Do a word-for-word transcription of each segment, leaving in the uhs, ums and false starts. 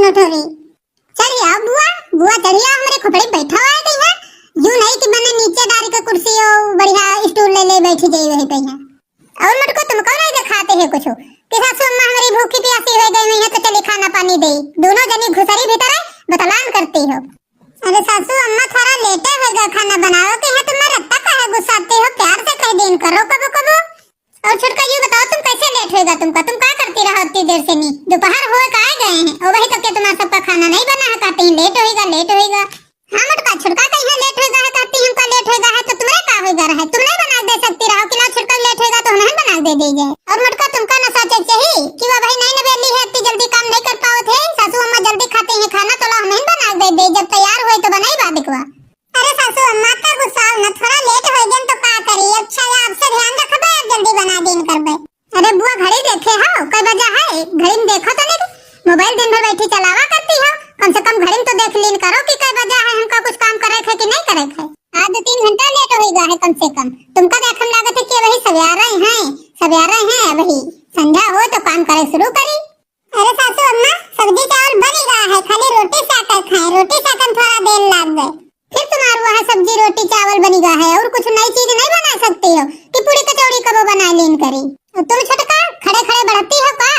चढ़ी आओ बुआ, बुआ चढ़ी आओ, हमरे खोपड़ी बैठा हुआ है कहीं है। यूं नहीं कि मने नीचे डारी के कुर्सी हो, बढ़िया स्टूल ले ले बैठी जाई वही पे है। और मटको तुमको नहीं दिखाते हैं कुछ कि सासू अम्मा हमारी भूखी प्यासी हो गई हुई है तो चली खाना पानी दे। दोनों जनी घुसरी भीतर है, बतलान करती हो। अरे सासू अम्मा थोड़ा लेटे होगा खाना बनाओ के है तो मैं रत्ता काहे गुस्साते हो, प्यार से कह देन करो कबो कबो। और छोटका, ये बताओ, तुम कैसे लेट होएगा तुमका? तुम का करती रहो इतनी देर से नी? दोपहर होए का आए गए हैं, और वही तक के तुम्हारा सबका खाना नहीं बना है, कहते हैं लेट होएगा, लेट होएगा। हाँ मोटका, छोटका कहीं लेट होएगा है, कहती हमका लेट होएगा है, तो तुम्हारे का होएगा रहे? तुम नहीं बना दे सकती रहो कि ना, छोटका लेट होएगा तो हम नहीं बना दे दीजिए। और मोटका, तुमका ना सोचे चाहिए कि वह भाई नहीं नवेली है, इतनी जल्दी काम नहीं कर पावत है, सासू अम्मा जल्दी खाती हैं खाना, तो ला हम नहीं बना दे दे, जब तैयार हुए तो बनाई बाद को। अरे सासू अम्मा, का गुस्साओ न, थोड़ा लेट हो गन तो का करी? अच्छा, या आपसे ध्यान रखबे, आप जल्दी बना देन करबे। अरे बुआ, घड़ी देखे हो, कई बजा है? घड़ी में देखो तो नहीं, मोबाइल दिन भर बैठी चलावा करती हो, कम से कम घड़ी में तो देख लीन करो कि कई बजा है, हमका कुछ काम करे है कि नहीं करे है। आज दो तीन घंटा लेट हो गया है कम से कम, तुमका देख हम लागत है कि वही सवेरे हैं, सवेरे हैं, वही संध्या हो तो काम करे शुरू करी। अरे सासू अम्मा, सब्जी चावल बन ही रहा है, खाली रोटी साकर खाएं, रोटी साकर थोड़ा देर लाग गए। फिर तुम्हार वहाँ सब्जी रोटी चावल बनी गा है और कुछ नई चीज नहीं बना सकती हो कि पूरी कचौड़ी कबो बना लीन करी? और तुम छोटका खड़े खड़े बढ़ती हो का?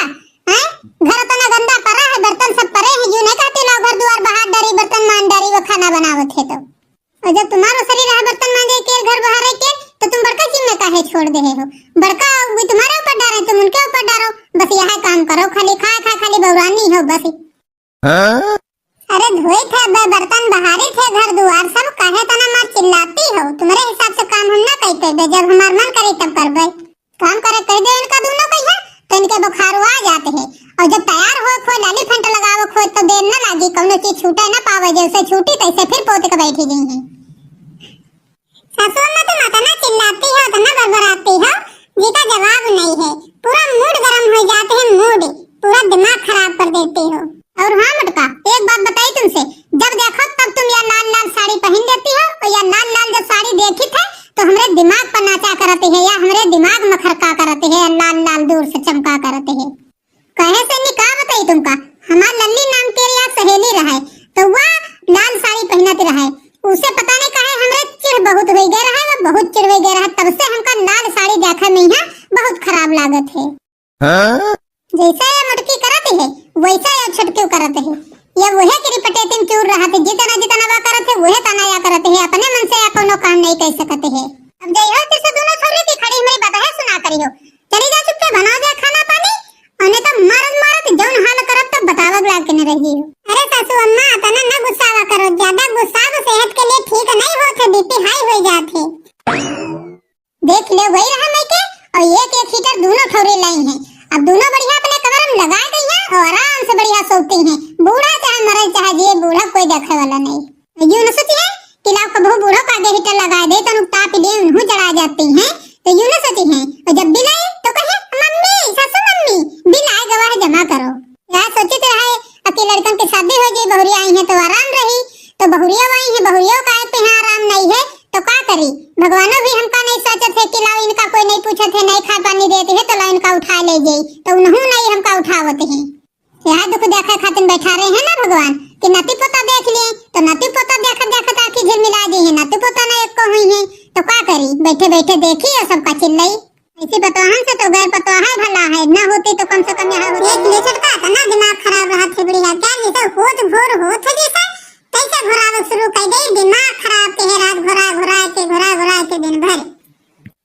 हैं? घर इतना गंदा पड़ा है, बर्तन सब पड़े हैं, यूं नहीं कहती लो घर दुआर बहार डारी, बर्तन मान डारी, वो खाना बनावत है तो। और जब तुम्हारो शरीर है बर्तन मांजे के, घर बहारे के, तो तुम बड़का जिम्मे काहे छोड़ दे हो? बड़का भी तुम्हारे ऊपर डारे, तुम उनके ऊपर डारो। बस यह काम करो, खाली खाए खाए खाली बौरानी हो बस। हाँ? अरे धोई थे बे बर्तन, बहारी थे घर दुआर सब, काहे तना मार चिल्लाती हो? तुम्हारे हिसाब से काम हम ना कही पेबे, जब हमार मन करे तब करबे। काम करे कह दे इनका दोनों कहिया, तो इनके बुखार आ जाते हैं। और जब तैयार हो खोए, लाली फेंट लगावे खोए, तो देर न लागी, कौनो चीज छूटे न पावे, जैसे छूटी तैसे फिर पोत के बैठी गई हैं। सासू अम्मा, तुम इतना चिल्लाती हो, इतना बड़बड़ाती हो, जी का जवाब नहीं है। पूरा मूड गरम हो जाते हैं, मूड, पूरा दिमाग खराब कर देती हो। और हाँ मोटका, एक बात बताई तुमसे, जब देखो तब तुम या लाल लाल साड़ी पहन लेती हो और या लाल लाल जब साड़ी देखी थे तो हमरे दिमाग पर नाचा करती है या हमरे दिमाग में खरका करती है, लाल लाल दूर से चमका करती है। कहे से नी का बताई तुमका, हमार लल्ली नाम के या सहेली रहे, तो वह लाल साड़ी पहनत रहे, उसे पता नहीं काहे हमरे चिढ़ बहुत हो गए रहे, वह बहुत चिढ़ हो गए रहे, तब से हमका लाल साड़ी देखे में यहाँ बहुत खराब लागत है। हाँ? जैसा ये मोटकी करत है, वैसा ये छोटकी करत है। ये वहे के रिपटेटिंग चूर रहा थे, जितना जितना वह करत है, वहे तना या करत है, अपने मन से या कोनो काम नहीं कर सकत है। अब जय हो, तेरे से दोनों छोरी की खड़ी मेरी बात है, सुना करी हो। चली जा चुपके, बनाओ जा खाना पानी, और नहीं तो मारत मारत जौन हाल करब तब बतावब लाग के न रह गई हो। अरे सासू अम्मा, इतना न गुस्सावा करो, ज्यादा गुस्सा तो सेहत के लिए ठीक नहीं होत है, बीपी हाई हो जात है। देख ले वही रहा मैं के, और एक एक हीटर दोनों ठौरे लाई हैं। अब दोनों बढ़िया अपने कमर में लगा गई हैं और आराम से बढ़िया सोती हैं। बूढ़ा चाहे मरे चाहे जिए, बूढ़ा कोई देखे वाला नहीं। यूं न सोची है कि लाओ कबहू बूढ़ो का आगे हीटर लगा दे तो ताप लिए उन्हों जला जाती हैं। तो यूं न सोची है, और जब बिल आई तो कहे, "मम्मी, सासू मम्मी, बिल आए गवा है, जमा करो।" या सोचित रहे कि लड़कन के शादी हो जाई, बहुरिया आई हैं तो आराम रही, तो बहुरिया आई हैं, बहुरिया का पे यहाँ आराम नहीं है तो का करी? भगवानो भी हमका नहीं सोचत है कि लाओ इनका कोई नहीं पूछत है, नहीं खा पानी देते है तो लाओ इनका उठा ले जाई, तो उन्हों नहीं हमका उठावत है। यह दुख देखे खातिर बैठा रहे हैं ना भगवान कि नाती पोता देख लिए, तो नाती पोता देखत देखत आँखी झिलमिला दी है, नाती पोता ना एक को हुई है, तो का करी? बैठे बैठे देखी और सबका चिल्लाई। ऐसी पतवाहन से तो गैर पतवाह भला है, ना होती तो कम से कम यहाँ होती। एक ले छोटका, इतना दिमाग खराब रहा थे बुढ़िया, क्या जैसे होत भोर होत है जैसे, कैसे घुरावे शुरू कर दे, दिमाग खराब के है, रात घुरा घुरा के, घुरा घुरा के दिन भर।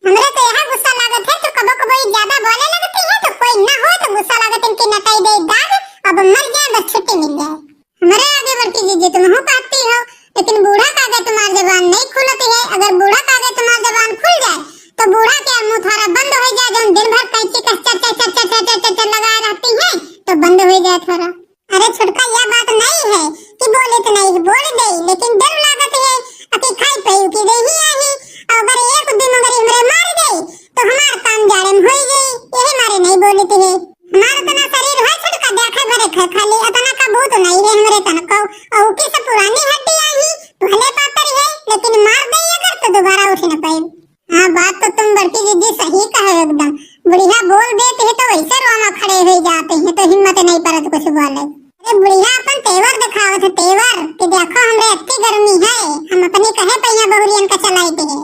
हमरे तो यह गुस्सा लागत है, तो कबो कबो ये ज्यादा बोले लगती है, तो कोई ना हो तो गुस्सा लागत इनकी नटाई दे दाग, अब मर जाए बस छुट्टी मिल जाए। हमरे आगे बड़की जीजी तुम हो कहती हो, लेकिन बूढ़ा का आगे तुम्हार जबान नहीं खुलती है। अगर बूढ़ा का आगे तुम्हार जबान खुल जाए, तो बूढ़ा के मुंह थोड़ा बंद हो जाए, जौन दिन भर कैंची का चर चर चर चर चर चर चर चर लगाए रहती है, तो बंद हो जाए थोड़ा। अरे छोटका, यह बात नहीं है कि बोले तो नहीं, बोल दे, लेकिन डर लागत है, अति खाई पई की देही आही, और अगर एक दिन अगर हमरे मार गई, तो हमार काम जाड़े में होई गई, यही मारे नहीं बोलती है। हमार इतना शरीर है छोटका, देखे भरे ख-, खाली इतना का भूत नहीं है हमरे तन को। और की सब पुरानी हड्डी आई, भले पातर है, लेकिन मार दे अगर तो दोबारा उठ न पाए। हाँ, बात तो तुम बड़की दीदी सही कहे एकदम। बुढ़िया बोल देती है तो वैसे रोमा खड़े हो जाते हैं, तो हिम्मत नहीं परत कुछ बोले। अरे बुढ़िया अपन तेवर देखावत है, तेवर, कि देखो हमरे अत्ती गर्मी है, हम अपनी कहे पहिया बहुरियन का चलाइत है।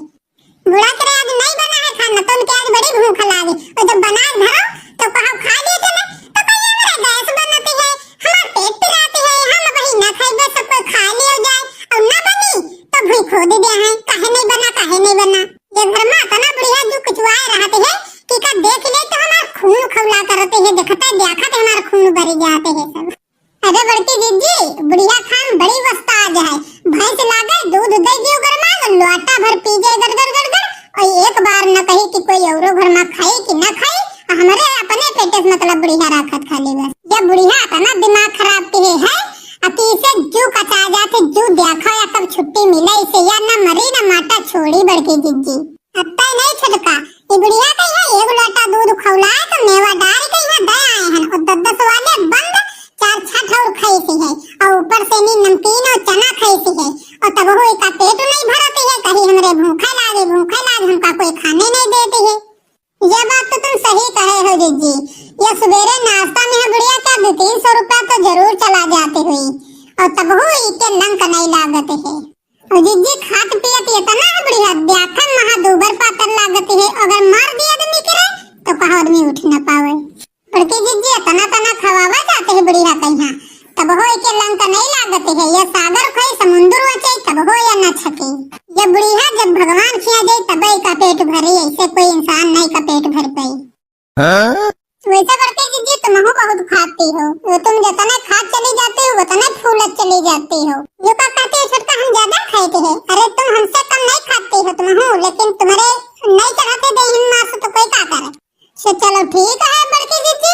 बूढ़ा के रे आज नहीं बना है खाना, तो उनके आज बड़ी भूख लागे। और जब बना के धरो, तो कहो खा लिए चले, तो कहिए मेरा गैस बनती है, हमार पेट पिराती है, हम वही ना खाइबे, सब कोई खा लियो जाए, और ना बनी, तो भूख खोद दिया है, काहे नहीं बना, काहे नहीं बना। ये घर में इतना बुढ़िया जो कुचवाए रहते है, कि का देख ले तो हमार खून खौला करते है, देखते देखते हमार खून भरी जाते है सब। अरे बड़की जिज्जी, बुढ़िया खान बड़ी वस्ताज है। भैंस लागे, दूध दे दियो गरमा, लोटा भर पी जाए गड़ गड़ गड़ गड़, और एक बार न कही कि कोई औरो घर में खाई कि न खाई, हमरे अपने पेटे से मतलब बुढ़िया राखत खाली बस। जब बुढ़िया इतना दिमाग खराब किहे है, अति से जू कचा जाते, जू देखो या कब छुट्टी मिले इसे, या न मरी न माटा छोड़ी बड़की जिज्जी। अत्ते नहीं छोटका, ई बुढ़िया के यहाँ एक लोटा दूध खौलाए तो मेवा डाल के यहाँ दे आए हन। और दस दस वाले बंद, चार छठ और खाई सी है, और ऊपर से नी नमकीन और चना खाई सी है, और तब हो इका पेट नहीं भरती है, कहीं हमरे भूखे लागे, भूखे लागे, हमका कोई खाने नहीं देती है। ये बात तो तुम सही कहे हो जिज्जी, ये सवेरे नाश्ता में है बुढ़िया क्या दो तीन सौ रुपया तो जरूर चला जाती हुई, और तब हो इके लंक नहीं लागत है। और जिज्जी खात पियत इतना है बुढ़िया, द्याखन महा दूबर पातर लागत है, अगर मार दिया आदमी के रे, तो कहा आदमी उठ न पावे। बड़की जिज्जी इतना तना खवावा जाते है बुढ़िया कहिया, तब हो इके लंक नहीं लागत है। ये सागर खोई समुंदर वचे, तब हो या न छके। ये बुढ़िया जब भगवान खिया जाए, तब इका पेट भरे, ऐसे कोई इंसान नहीं का पेट भर पाई। हाँ? वैसे बड़की जिज्जी तुमहू बहुत खाती हो, वो तुम जतने खात चली जाती हो, उतने फूलत चली जाती हो। यो का कहती है छोटका, हम ज्यादा खाते हैं? अरे तुम हमसे कम नहीं खाती हो तुमहू, लेकिन तुम्हारे नहीं चढ़ाते देहिन मांस तो कोई का करे। से चलो ठीक है बड़की जिज्जी,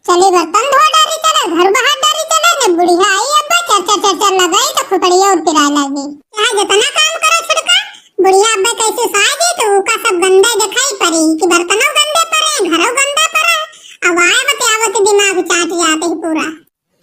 चली बर्तन धो डारी चले, घर बाहर डारी चले, ने बुढ़िया आई अब चर चर चर चर लगाई तो खोपड़िया और पिराए लगी। चाहे जितना काम करो छोटका, बुढ़िया अब कैसे साए दी तो उका सब गंदे दिखाई पड़ी कि बर्तनों गंदे पड़े, घरों गंदा पड़े। अब आए बते आवत दिमाग चाट जाते ही पूरा।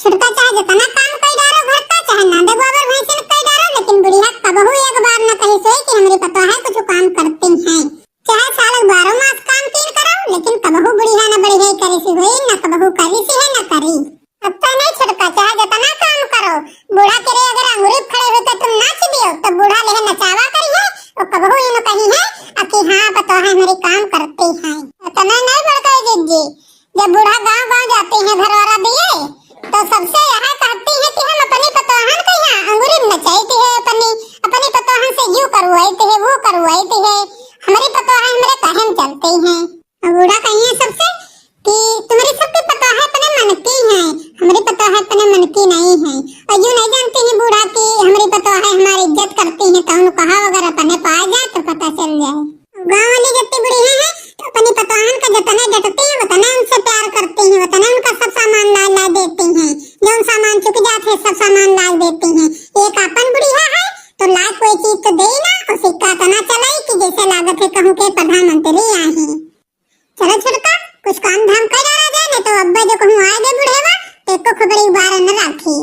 छोटका चाहे जितना काम कई डारो घर का, चाहे नांदे गोबर भैंसिन कई डारो, लेकिन बुढ़िया कबहू एक बार न कही सोई कि हमरी पतोह है कुछ काम करती हैं। चाहे साल बारह मास काम कीन करो, लेकिन कबहू बुढ़िया न बढ़िया करे सी होई, न कबहू करी सी है, न करी। अब तो नहीं छोटका, चाहे जितना काम करो, बूढ़ा के रे अगर अंगूरी खड़े होके तुम नाच दियो, तो बूढ़ा लेहे नचावा करी है, और कबहू यूं न कही है, अब कि हाँ, पतोह है, हमारी काम करती है। इतना नहीं बड़का जिज्जी, जब बूढ़ा गांव गांव जाती है घर वाला दिए, तो सबसे यह कहती है कि हम अपनी पतोहन के यहाँ अंगूरी नचाई है, अपनी, अपनी पतोहन से यूं करवाई है, वो करवाई है, हमारी पतोहन हमारे कहम चलती हैं। अब बूढ़ा कहिए सबसे कि तुम्हारी सबकी पतोह अपने मन की हैं, हमारी पतोह अपने मन की नहीं है। और यूं नहीं जानती है बूढ़ा कि हमारी पतोह हमारी इज्जत करती है, तो उनको कहा अगर अपने पाए जाए तो पता चल जाए। गाँव वाली जत्ती बुढ़िया है, तो अपनी पतोहन का जतने डटती है, उतने उनसे प्यार करती है, उतने उनका सब सामान ला ला देती है, जो सामान चुक जाते सब सामान ला देती है। एक आपन बुढ़िया है, तो ला कोई चीज तो दे ना, और सिक्का तना चलाई कि जैसे लागत है कहूँ के प्रधानमंत्री आए हैं। चलो छोटका, कुछ काम धाम कर डाला जाए, नहीं तो अब्बा जो कहूँ आए गए बुढ़ेवा, तो एको खोपड़ी उबारे न राखी।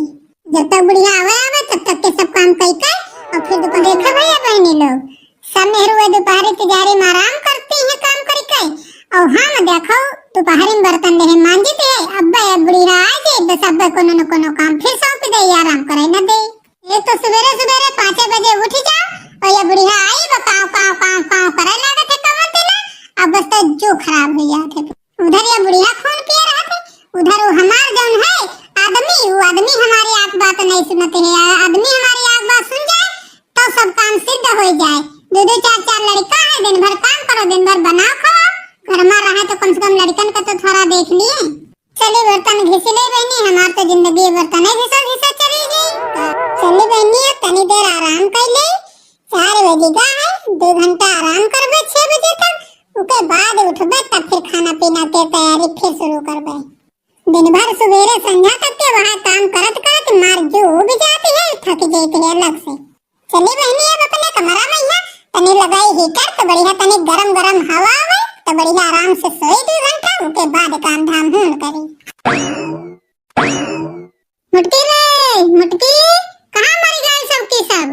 जब तक बुढ़िया आवे, आवे, तब तक के सब काम कई के, और फिर दोपहर देखा भैया बहनी लोग, सब मेहरुए दोपहर के जारे में आराम करती हैं काम करी के, और हम देखो दोपहर में बर्तन लेहे मांजी थे, अब्बा या बुढ़िया आ जाए, बस अब्बा कोनो न कोनो काम फिर सौंप दे, या आराम करे न दे। एक तो सुबेरे सुबेरे पाँचे बजे उठ जाओ और ये बुढ़िया आई बा काव, काव, काव, काव करे लागत है कवन दिना, अब बस तो जो खराब हो जात है। उधर ये बुढ़िया खून पिए रहत है, उधर वो हमार जौन है आदमी, वो आदमी हमारी आख बात नहीं सुनते है। आ-, आदमी हमारी आख बात सुन जाए तो सब काम सिद्ध हो जाए। दो दो चार चार लड़का है, दिन भर काम करो, दिन भर बनाओ खाओ, घर में रहे तो कम से कम लड़कन का तो थोड़ा देख लिए। चली बर्तन घिस ले बहनी, हमार तो जिंदगी बर्तन घिसा घिसा चली गई। चली बहनी, अब तनी देर आराम कर ले, चार बजे का है, दो घंटा आराम करबे छह बजे तक, उके बाद उठबे तब फिर खाना पीना के तैयारी फिर शुरू करबे। दिन भर सुबेरे संझा तक के वहाँ काम करत करत मार जो उब जाती है, थक जाती है अलग से। चली बहनी, अब अपने कमरा में यहाँ तनी लगाई हीटर, तो बढ़िया तनी गरम गरम हवा आवे, तो बढ़िया आराम से सोई दो घंटा, उके बाद काम धाम हूँ करी। मुटकी रे, मुटकी, कहाँ मर गए सब की सब?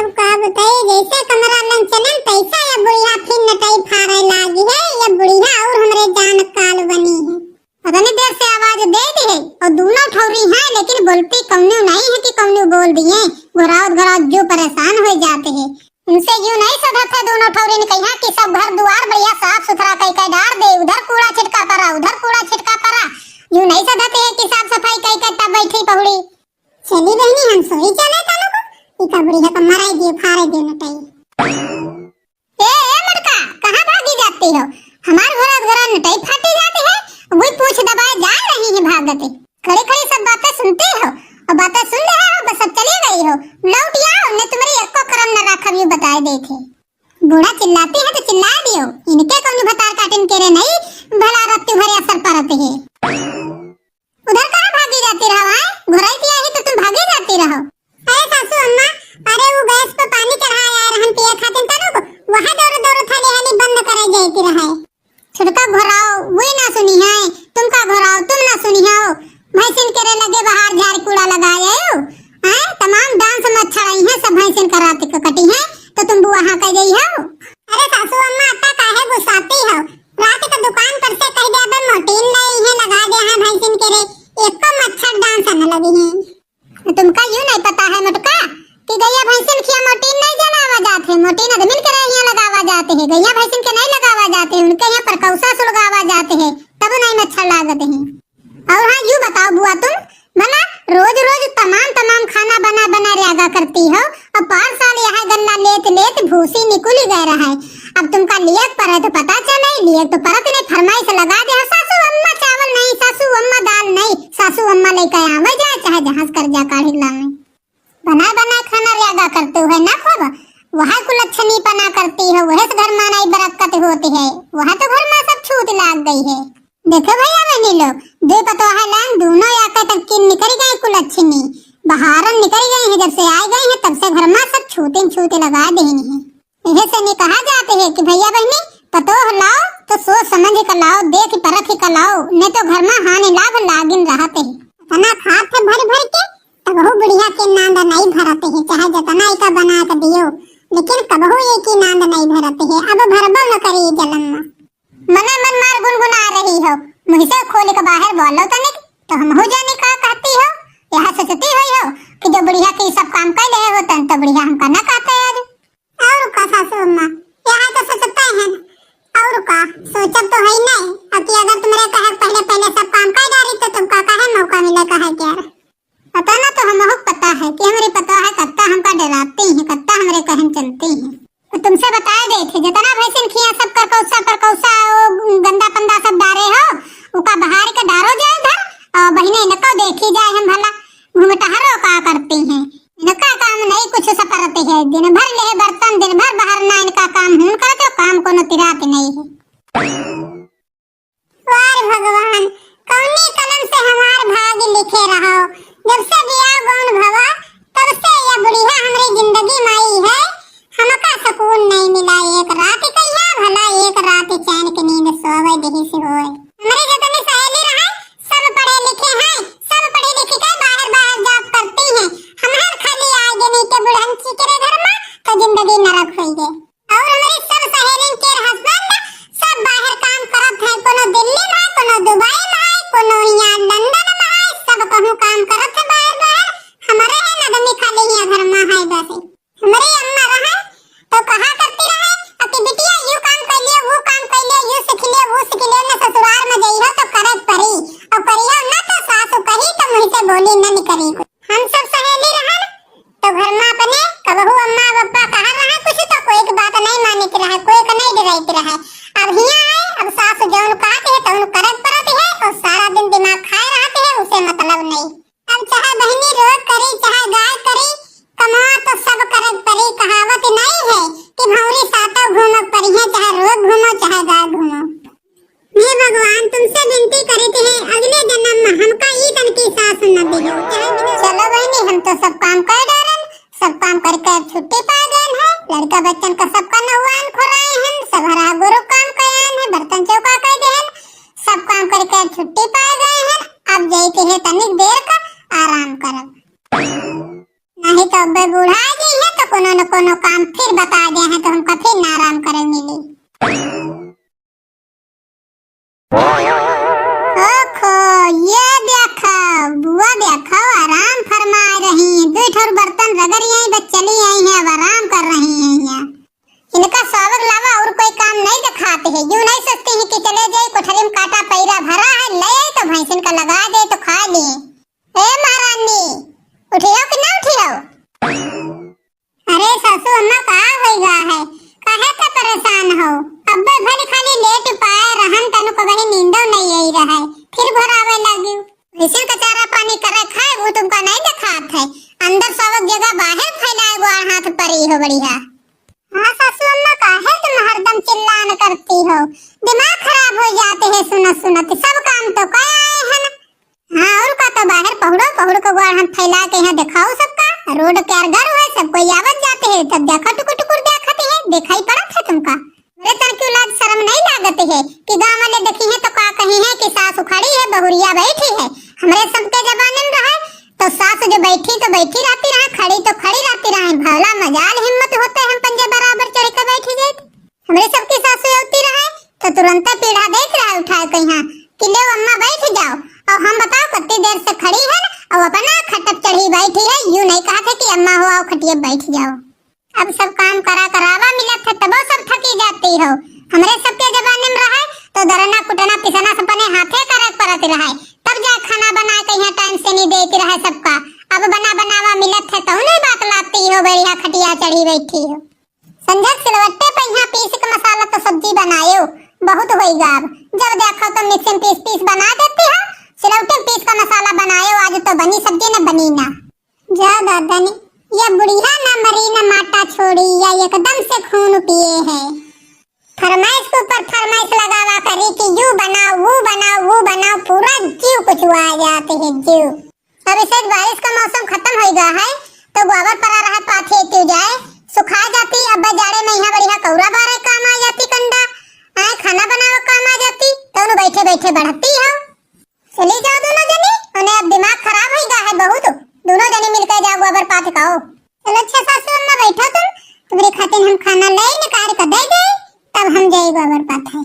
अब का बताई, जैसे कमरा लन चलन, तैसा ये बुढ़िया फिर नटई फाड़े लागी है। ये बुढ़िया और हमरे जान काल बनी है। पता नहीं देर से आवाज दे दी है और दोनों ठौरी हैं, लेकिन बोलती कौनो नहीं है कि कौनो बोल दिए। घुरावत घुरावत जो परेशान हो जाते हैं। इनसे यूं नहीं सधत है दोनों ठौरी ने कहिया कि सब घर दुआर बढ़िया साफ सुथरा कई के डार दे, उधर कूड़ा छिटका पड़ा, उधर कूड़ा छिटका पड़ा। यूं नहीं सधत है कि साफ सफाई कई के तब बैठी पहुड़ी। चली बहनी, हम सोई चले तनु को, ई का बुढ़िया का मराई दिए, फारे दिए नटई। ए, ए मोटका, कहाँ भागी जाती हो? हमार घोड़ा घोड़ा नटई फाटी जाती है, वही पूछ दबाए जा रही है भागते। खड़ी खड़ी सब बातें सुनती हो, और बातें सुन ले हो, बस अब चली गई हो। लौट आओ, नहीं तुम्हारी एको करम न रखब, यूं बताए देखे। बूढ़ा चिल्लाती है तो चिल्ला दियो, इनके कौन भतार काटिन के रे नहीं, भला रत्ती भरे असर परत है। उधर कहाँ भागी जाती रहो, आए? घोड़ाई पिया ही तो तुम भागी जाती रहो। अरे सासू अम्मा, अरे वो गैस पे पानी चढ़ाए आए रहन पिए खातिर तनु को, वहाँ दौड़ दौड़ थाली हाली बंद करे जाती रहे। छुटका घोराओ, वे ना सुनी है, तुमका घोराओ, तुम ना सुनी हो। भैंसिन के रे लगे बाहर झाड़ कूड़ा लगाए आयो, हैं? तमाम डांस मच्छर आई हैं, सब भैंसिन का रात को कटी हैं, तो तुम बुआ हाँ कह गई हो। अरे सासू अम्मा, अत्ता काहे गुस्साती हो? रात का दुकान पर से कह दे, "अबे मोटीन ले इहे लगा दे हैं भैंसिन के रे, एको मच्छर डांस न लगी हैं।" तुमका यूं नहीं पता है मोटका कि गैया भैंसिन खिया मोटीन नहीं जलावा जात है, मोटीन आदमिन के रहिया लगावा जाते हैं, गैया भैंसिन के नहीं लगावा जाते हैं, उनके यहाँ परकौसा सुलगावा जाते हैं, तब नहीं मच्छर लागत हैं। और हाँ, यूं बताओ बुआ तुम, भला रोज रोज तमाम तमाम खाना बना बना ल्यागा करती हो, और पाँच साल यहाँ गल्ला लेत लेत भूसी निकुल गए रहा है। अब तुमका लियक पड़े तो पता चले, लियक तो परत नहीं, फरमाइश लगा दे, "हाँ, सासू अम्मा चावल नहीं, सासू अम्मा दाल नहीं, सासू अम्मा लेके आवे जाए, चाहे जहाज कर जा काढ़ी लावे।" बना बना खाना ल्यागा करते हो ना खूब, वह कुलच्छनी पना करती हो, वह से घर में नहीं बरकत होती है, वह तो घर में सब छूत लाग गई है। देखो भैया बहनी लोग, दो पतोह लान दोनों आके तब की निकल गए कुलच्छनी, बहारन निकल गए हैं, जब से आए गए हैं तब से घर में सब छूते छूते लगा देनी है। यह से नहीं कहा जाते है कि भैया बहनी पतोह लाओ तो सोच समझ कर लाओ, देख परख कर लाओ, नहीं तो घर में हानि लाभ लागिन रहते है। इतना खात है भर भर के, तब वो बुढ़िया के नांद नहीं भरते है, चाहे जितना इका बना के दियो, लेकिन कबहू ये की नांद नहीं भरते है। अब भरबो न करी जलम में। मने मन मार गुनगुना रही हो, मुँह से खोल के बाहर बोलो तनिक, तो हम हो जाने का कहती हो। यहाँ सोचती हुई हो कि जो बुढ़िया के सब काम कर ले हो, तन तो बुढ़िया हमका ना कहते आज। और का सासू अम्मा, यहाँ तो सोचते हैं, और का सोचब तो है ही नहीं। अब कि अगर तुम्हारे कहे पहले पहले सब काम कर डारी तो तुमका काहे मौका मिले कहे के यार। पता ना तो हमहू पता है कि हमरी पतोह है, कत्ता हमका डराती हैं, कत्ता हमरे कहन चलती हैं। तो तुमसे बताए देत है, जितना भैंसिन खिया सब करकौसा परकौसा, ओ गंदा पंदा सब डारे हो, उका बहार के डारो जाए इधर, और बहिने इनको देखी जाए हम भला, घूमटहरो का करती हैं, इनका काम नहीं कुछ सपरती है, दिन भर ले बर्तन, दिन भर बाहर ना इनका काम हूँ करते, काम कोनो तिरात नहीं है। वार भगवान, कौनी कलम से हमार भाग लिखे रहो। जब से बियाह गौन भवा, तब से यह बुढ़िया हमरी जिंदगी माई है। हमका सुकून नहीं मिला एक रात कहिया, भला एक रात चैन के नींद सोवे देही से होए। हमरे जितनी सहेली रहे, सब पढ़े लिखे हैं, सब पढ़े लिखे के बाहर बाहर जॉब करती हैं। हम हर खाली आए गए नहीं के बुढ़न चिकरे घर में, तो जिंदगी नरक हुई गए। और हमरी सब सहेलिन के husband सब बाहर काम करत है, कोनो दिल्ली में है, कोनो दुबई में है, कोनो यहाँ लंदन में है, सब कहूँ काम करत है बाहर बाहर। हमरे है आदमी खाली यहाँ घर में है बस। हमरी अम्मा रहे तो कहा करती रहे, "अति बिटिया यू काम कर लियो, वो काम कर लियो, यू सीख लियो, वो सीख लियो, न ससुराल में जइहो तो करत परी, और करियो न तो सासु कही तो मुँह से बोली न निकली।" हम सब सहेली रहन तो घर में अपने कबहू अम्मा पप्पा कहा रहा कुछ तो कोई की बात नहीं माने के रहे, कोई का नहीं डराई के रहे। अब हियाँ आए, अब सास जौन कहते है तौन करत परत है और सारा दिन दिमाग खाए रहते है, उसे मतलब नहीं। अब चाहे बहनी रोज करी चाहे गाय करी, कमा तो सब करत परी। कहावत नहीं है कि भौरी सातों घूमक परी है, चाहे रोज घूमो चाहे गाय घूमो। हे भगवान, तुमसे विनती करित है, अगले जन्म में हमका ई तन की सास न दियो। चलो बहनी, हम तो सब काम कर डारन, सब काम करके अब छुट्टी पा गए हैं। लड़का बच्चन का सबका नहुआन खोराए हैं, सब हरा गुरु काम कयान है, बर्तन चौका कर दे हैं, सब काम करके अब छुट्टी पा गए हैं। अब जाइके है तनिक देर का आराम करब, नहीं तो अब बूढ़ा गई है तो कोनो न कोनो काम फिर बता दे हैं तो हमका फिर न आराम करे मिली। ओखो, ये देखा, बुआ ठौर बर्तन रगड़ी आई, बस चली आई हैं, अब आराम कर रही हैं यहाँ। इनका स्वावक लावा और कोई काम नहीं दिखाते हैं। यूं नहीं सोचती हैं कि चले जाए कोठरी में, काटा पैरा भरा है, ले आई तो भैंसिन का लगा दे तो खा लिए। ए महारानी, उठियो कि ना उठियो? अरे सासू अम्मा, का होइगा है? काहे का परेशान हो? अब्बे भले खाली लेट पाए रहन, तनु को वही नींदो नहीं आई रहा है, फिर घोरावे लगी। इसी का चारा पानी करे खाए, वो तुमका नहीं दिखात है। अंदर सबक जगह, बाहर फैलाए, ग्वार हाथ परी हो बढ़िया। हाँ सासू अम्मा, काहे तुम हरदम चिल्लान करती हो? दिमाग खराब हो जाते हैं सुनत सुनत। सब काम तो कर आए हैं ना। हाँ, और का तो बाहर पहुड़ो, पहुड़ के ग्वार हाथ फैला के यहाँ दिखाओ सबका। रोड के अरगर हुए, सब कोई आवत जाते हैं, तब देखो टुकुर टुकुर देखते हैं, दिखाई पड़त है तुमका। अरे तन क्यों लाज शर्म नहीं लागत है कि गाँव वाले देखी हैं तो का कही है कि सास उखड़ी है, बहुरिया बैठी है। हमरे सबके जमाने में रहे तो सास जो बैठी तो बैठी रहती रहे, खड़ी तो खड़ी रहती रहे। भला मजाल हिम्मत होते हम पंजे बराबर चढ़ के बैठी जाए। हमरे सबके सासू अवती रहे तो तुरंते पीढ़ा देत रहे उठाए के यहाँ कि ले अम्मा बैठ जाओ। और हम बताओ कितनी देर से खड़ी है और अपना खटप चढ़ी बैठी है, यूं नहीं कहा था कि अम्मा हो आओ खटिया बैठ जाओ। अब सब काम करा करावा मिलत है तबो सब थकी जाती हो। हमरे सबके जमाने में रहे तो दरना कुटना पिसना सब अपने हाथे करे पड़त रहे, तब जाए खाना बना के यहाँ टाइम से नहीं देती रहे सबका। अब बना बनावा मिलत है तो नहीं बात लाती हो, बढ़िया खटिया चढ़ी बैठी हो। संझक सिलवट्टे पे यहाँ पीस के मसाला तो सब्जी बनायो, बहुत होइगा। अब जब देखो तो मिक्सी में पीस पीस बना देती हो। सिलवट्टे में पीस का मसाला बनायो, आज तो बनी सब्जी न बनी ना। जा दादा ने, या बुढ़िया ना मरी ना माटा छोड़ी, या एकदम से खून पिए है। फरमाइश के ऊपर फरमाइश लगावा करी कि यू बनाओ, वो बनाओ, वो बनाओ, पूरा जीव कुछ आ जाते है जीव। अब इसे बारिश का मौसम खत्म हो गया है, तो गोबर पड़ा रहा, पाथी तू जाए, सुखा जाती। अब जाड़े में यहाँ बढ़िया कौरा बारे काम आ जाती, कंडा आए खाना बनावे काम आ जाती, तो उन्हें बैठे बैठे बढ़ती हो। चली जाओ दोनों जनी, उन्हें अब दिमाग खराब हो गया है बहुत, दोनों जनी मिलकर जाओ गोबर पाथ खाओ। चलो अच्छा सासू अम्मा बैठो तुम, तुम्हारे खातिर हम खाना ले निकाल कर दे दे, तब हम जाए गोबर पाथ है।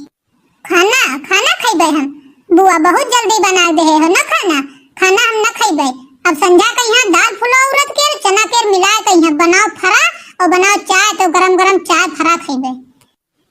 खाना, खाना खइबे हम। बुआ बहुत जल्दी बना दे हो ना खाना, खाना हम ना खइबे। अब संझा के यहाँ दाल फुलाव उड़द के, चना के मिला के यहाँ बनाओ फरा और बनाओ चाय, तो गरम गरम चाय फरा खइबे।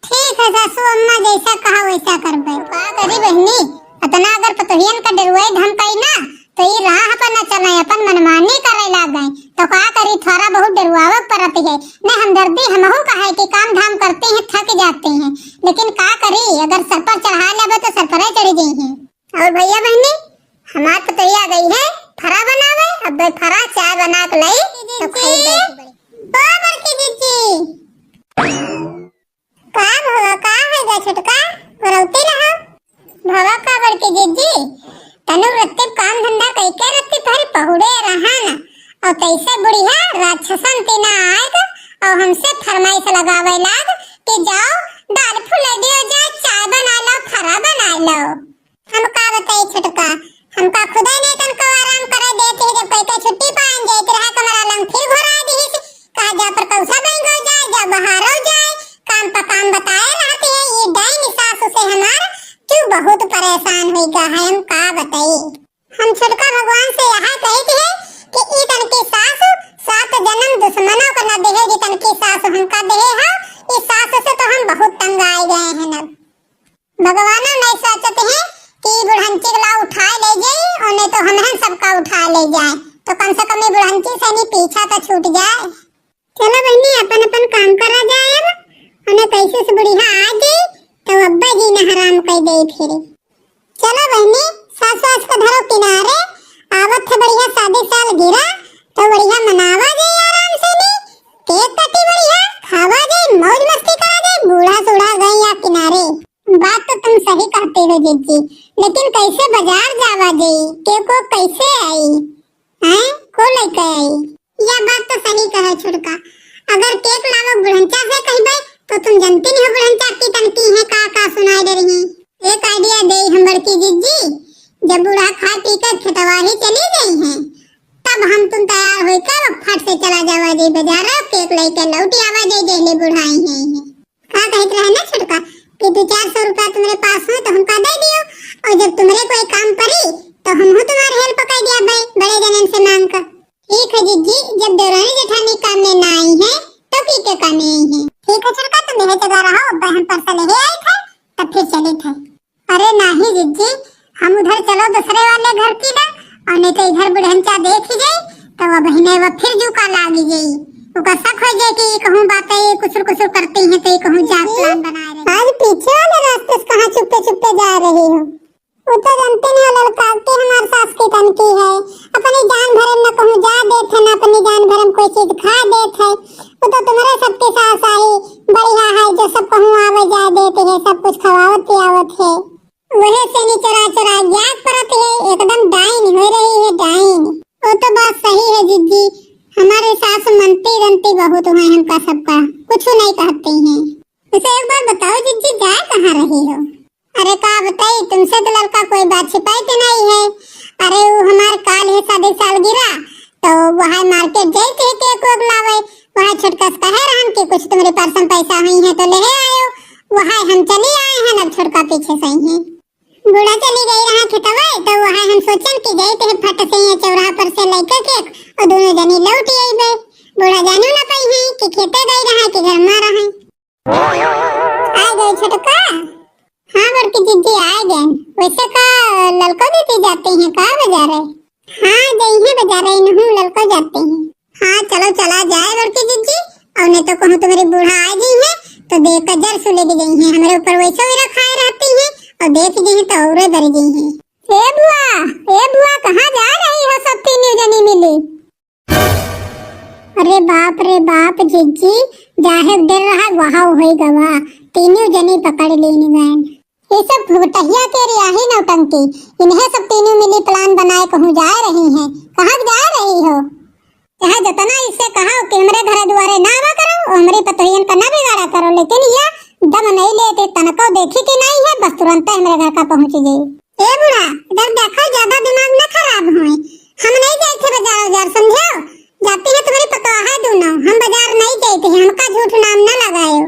ठीक है सासू अम्मा, जैसा कहा वैसा करबे। का करी बहनी, इतना अगर पतोहियन का डरुआई धमकाई ना, तो ई राह पर न चले, अपन मनमानी करे लागे। तो का करी, थोड़ा बहुत डरुआवे के पड़त है। नहीं हमदर्दी हमहू का है कि काम धाम करते हैं, थक जाते हैं, लेकिन का करी, अगर सर पर चढ़ा लेबे तो सर पर चढ़ गई हैं। और भैया बहनी, हमार पतोहिया गई है फरा बनावे, अब फरा चाय बना के लाई तो खाई बैठ बड़ी। ओ बड़की जीजी। का भवा, का है गा छोटका? घुरौती रहा। भवा का बड़की जीजी, तनु रत्ती काम धंधा कइके रत्ती भर पहुड़े रहन, और कैसे बुढ़िया राक्षसन तीना आएग और हमसे फरमाइश लगावे लाग कि जाओ दाल फुला दियो जाए, चाय बना लो, फरा बना लो। हम का बताई छोटका, हमका खुदे नहीं तनको आराम करे देती है, जब कहीं का छुट्टी पान जाती रहा कमरा लंग फिर घुरा दी, कहा जा पर कौसा बैंक हो जाए, जा बहारो जाए, काम पर काम बताए रहती है। ये डाइन सासू से हमार क्यों बहुत परेशान हो गया है, हम का बताई। हम छोटका भगवान से यह कहती है कि ई तनकी सासू सात जन्म दुश्मनों को न देहे, जी तनकी सासू हमका देहे हो, इस सासू से तो हम बहुत तंग आए गए हैं। अब भगवानो नहीं सोचत हैं कि बुढ़ंची के ला उठा ले जाई, और नहीं तो हमहन सबका उठा ले जाए, तो कम से कम ये बुढ़ंची से नहीं पीछा तो छूट जाए। चलो बहनी, अपन अपन काम करा जाए अब, उन्हें कैसे से बुढ़िया आ जाई, तो अब्बा जी ने हराम कर दे फिर। चलो बहनी, सास वास को धरो किनारे, आवत है बढ़िया शादी साल गिरा, तो बढ़िया मनावा जाए आराम से नी, केक कटी बढ़िया, खावा जाए, मौज मस्ती करा जाए, बूढ़ा सूढ़ा गए या किनारे। बात तो तुम सही कहते हो जीजी, लेकिन कैसे बाजार जावा जाई, के को कैसे आई, हैं, को लेके आई? यह बात तो सही कहे छोटका, अगर केक लावो बुढ़ंचा से कहबे तो तुम जानती नहीं हो बुढ़ंचा की तनकी है का का सुनाई दे रही। एक आइडिया दे हम बड़की जीजी, जब बूढ़ा खा पी के खेतवा ही चली गई हैं, तब हम तुम तैयार होकर फट से चला जावा जाई बाजार, केक लेके लौट आवा जाई, जहले बुढ़ाई हैं। का कहत रहे ना छोटका कि दो चार सौ रुपया तुम्हारे पास हो तो हमका दे दियो, और जब तुम्हारे कोई काम पड़ी तो हम हो तुम्हारे हेल्प कर दिया भाई, बड़े जनन से मांग कर। ठीक है जीजी, जब देखि जाई, तउ अबहिने वा फिर जूका लागि जाई। ओका शक होइ जाई कि ई कहूँ बातइ कुसुर कुसुर करती हैं, तउ ई कहूँ जात plan बनाए रही। आज पीछे वाले रास्ते से कहाँ चुप्पे चुप्पे जा रही हो? उ तो जानते नहीं हो ललका कि हमार सास कितनकी है, अपनी जान भरम न कहूँ जा देत है, न अपनी जान भरम कोई चीज खा देत है। उ तो तुम्हरे सबके सास आई बढ़िया है, जो सब कहूँ आवे जाए देत है, सब कुछ खवावत पियावत है। वहे से नी चोरा चोरा जात परत है, एकदम डाइन होइ रही है, डाइन। वो तो बात सही है जिज्जी, हमारे सास मनती रनती बहुत हैं, हमका सबका कुछ नहीं कहती हैं। वैसे एक बात बताओ जिज्जी, जाए कहाँ रही हो? अरे का बताई तुमसे, तो ललका कोई बात छिपाई के नहीं है। अरे वो हमार काल है शादी सालगिरह, तो वहाँ market जाई थे cake वेक लावे, वहाँ छोटका से कहे रहन कि कुछ तुम्हरे पर्स में पैसा हुई है तो ले आयो, वहाँ हम चली आए हैं, अब छोटका पीछे से ही है। बूढ़ा चली गई रहा खेतवे, तो वहाँ हम सोचन कि जाई थे फट से ये चौराहा पर से लेके cake और दोनों जनी लौट आईबे। बूढ़ा जानू ना पाई है कि खेते गई रहा कि घर में रहा। आ गए छोटका? हाँ बड़की जिज्जी आ गए। वैसे का ललको दीदी जाती हैं का बाजारे? हाँ जइहे बाजारे, इनहू ललको जाती हैं। हाँ चलो चला जाए बड़की जिज्जी, और नहीं तो कहूँ तुम्हरी बूढ़ा आ गई है तो देख कर जर सुले भी गई है, हमरे ऊपर वैसे भी रखाए रहती है और देख गई है तो और डर गई है। ए बुआ, ए बुआ, कहाँ जा रही हो सब तीनों जनी मिली? अरे बाप रे बाप जिज्जी, जाहे डर रहा वहाँ होई गवा, तीनों जनी पकड़ लीन गए। ये सब भुगटहिया के रियाही नौटंकी, इन्हें सब तीनों मिली plan बनाए कहूँ जा रही हैं। कहाँ जा रही हो? चाहे जितना इससे कहा कि हमरे घर दुआरे ना आवा करो, और हमरी पतोहियन का ना बिगाड़ा करो, लेकिन यह दम नहीं लेते, तनको देखी कि नहीं है, बस तुरंत हमरे घर का पहुँच गई। ए बूढ़ा, इधर देखो, ज्यादा दिमाग न खराब होए। हम नहीं जाए थे बाजार उजार, समझो? जाती है तुम्हरी पतोह है दोनों, हम बाजार नहीं जाए थे, हमका झूठ नाम न लगायो।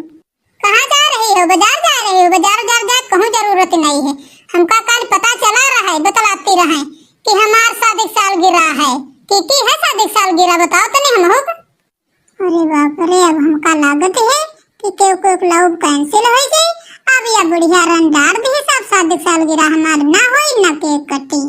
कहाँ जा रही हो? बाजार जा रही हो? बाजार उजार जाए कहूँ जरूरत नहीं है। हमका कल पता चला रहा है, बतलाती रहे कि हमार शादी सालगिरह है। कि की है शादी सालगिरह बताओ तनी हमहू का। अरे बाप रे, अब हमका लागत है कि केहू के love cancel होइ जाई। अब या बुढ़िया रन डार दी सब, शादी सालगिरह हमार ना होई ना cake कटी।